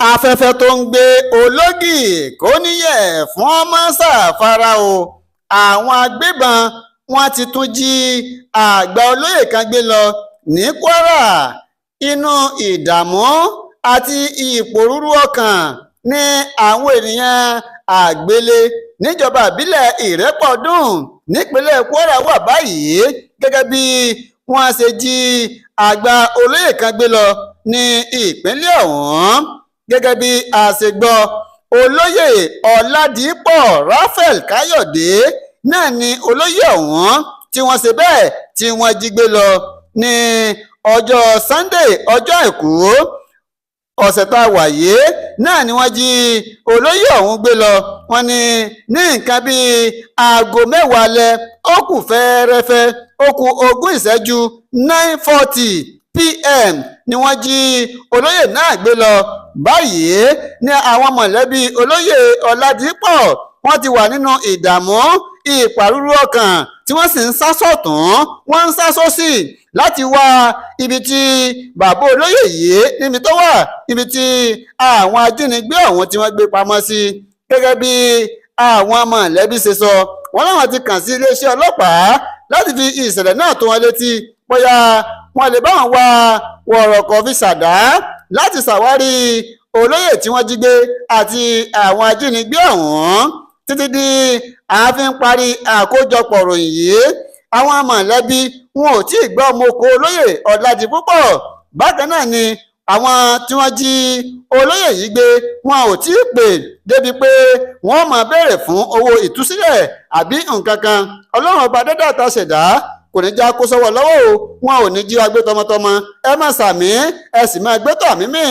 Afẹ́fẹ́ tó ń gbé ológì kò níyẹ̀ fún ọmọ ṣàfara o. Àwọn agbébọn wọn ti tún jí àgbà olóyè kan gbé lọ ní Kwara. Inú ìdààmú àti ìpòrúurú ọkàn ní àwọn ènìyàn Àgbélé níjọba ìbílẹ̀ Ìrẹ́pọ̀dùn nípínlẹ̀ Kwara wà báyìí, gẹ́gẹ́ bí wọ́n ṣe jí àgbà olóyè kan gbé lọ ní ìpínlẹ̀ ọ̀hún. Gẹ́gẹ́ bí a ṣe gbọ́, Olóyè Ọ̀làdìpọ̀ Raphael Káyọ̀dé náà ni olóyè ọ̀hún tí wọ́n ṣe bẹ́ẹ̀ tí wọ́n jí gbé lọ ní ọjọ́ Sunday, ọjọ́ Àìkú ọ̀sẹ̀ tá a wà yìí náà ni wọ́n jí olóyè ọ̀hún gbé lọ. Wọ́n ní ní nǹkan bíi aago 10 alẹ́ ó kù fẹ́ẹ́rẹ́fẹ́, ó kù 20 ìṣẹ́jú, 9:40 p.m. ni wọ́n jí olóyè náà gbé lọ. Báyìí ní àwọn mọ̀lẹ́bí olóyè Ọ̀làdìpọ̀, wọ́n ti wà nínú ìdààmú, ìpàrúurú ọkàn, tí wọ́n sì ń sá sọ̀tún, wọ́n ń sá sósì láti wá ibi tí bàbá olóyè yìí níbi tó wà, níbi tí àwọn ajínigbé ọ̀hún tí wọ́n gbé pamọ́ sí. Gẹ́gẹ́ bí àwọn mọ̀lẹ́bí ṣe sọ, wọ́n láwọn ti kàn sí iléeṣẹ́ ọlọ́pàá láti fi ìṣẹ̀lẹ̀ náà tó wọn létí, bóyá wọ́n lè bá wọn wá wọ̀rọ̀kọ̀ fi ṣàdá láti ṣàwárí olóyè tí wọ́n jí gbé àti àwọn ajínigbé ọ̀hún. Títí di ààfin parí àkójọpọ̀ ròyìn yìí, àwọn mọ̀lẹ́bí wọn ò tí ì gbọ́ ọmọ oko olóyè Ọ̀làdìpúpọ̀. Bákan náà ni àwọn tí wọ́n jí olóyè yìí gbé, wọn ò tí ì pè débi pé wọ́n máa béèrè fún owó ìtúsílẹ̀ àbí nǹkan kan. Ọlọ́run ọba dẹ́dà ta ṣẹ̀dá kò ní já kó sọ́wọ́ lọ́wọ́ o. Wọn ò ní jí wa gbé tọmọtọmọ. Ẹ má sàmí, ẹ sì máa gbé tọ̀ mímì.